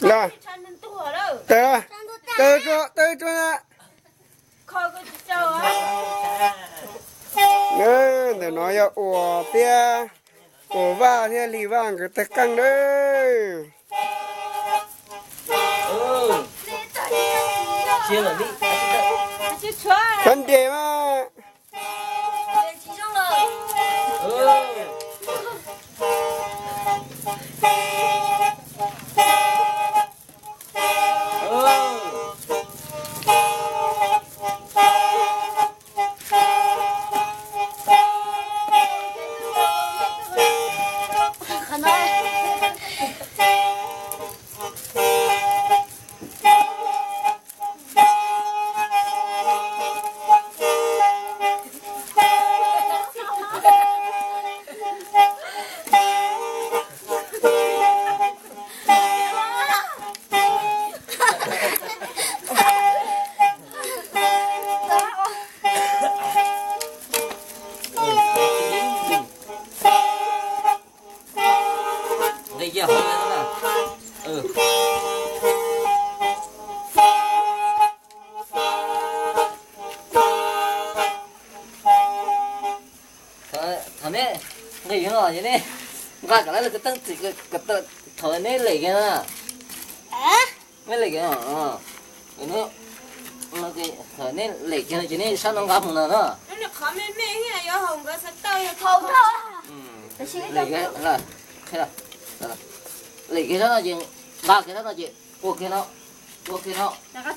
Los, tawg, tawg tsuag, tawg tsuag na. Ntawm no yog Uas thiab, Uas Vaj thiab Lis Vaj nkawd tawg qeej nawb. Txhob nres mas. Thaum neb nqis no ces neb nqa kom lawv lawv ko teeb txim, thaum neb lem kiag no, neb lem kiag no, thaum neb lem kiag no ces neb sab no nqa mus no na. Lem kiag sab no ces nqa kiag sab no ces ua kiag no, ua kiag no,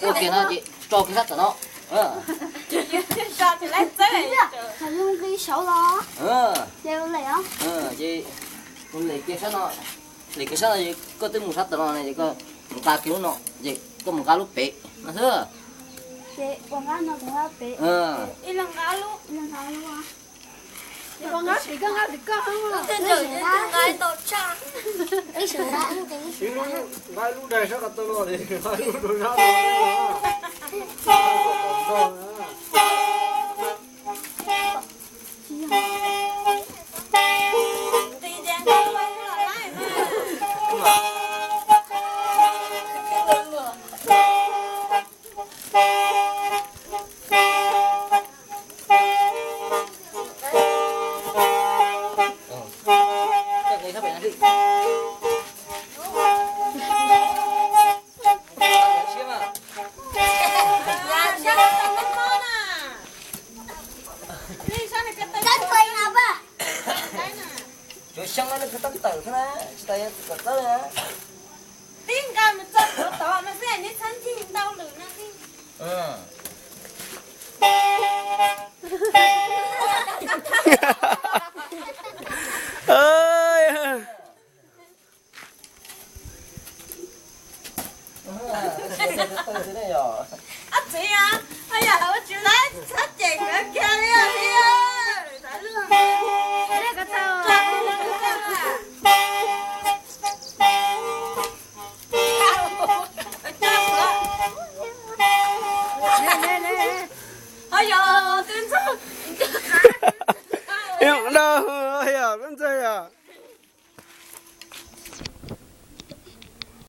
ua kiag no ces tso kiag sab tom no. Ces lem kiag sab no, lem kiag sab no ces koj twb mus sab tom no ces koj mus nqa kiag lub no, ces koj mus nqa lub pem no xwb. Nqa lub daig sab qab tau no, nqa lub rau sab no. Cov xyoob no nws kawg tab tawm xwb na, tsis tas yog txawj na. Tib nqa mus txog tod no xwb neb txhob ncig ntau lwm no. Ob txiv, yog ua tsis laib txhob cem nkawd kiag li os. Ho yog twb ntxog.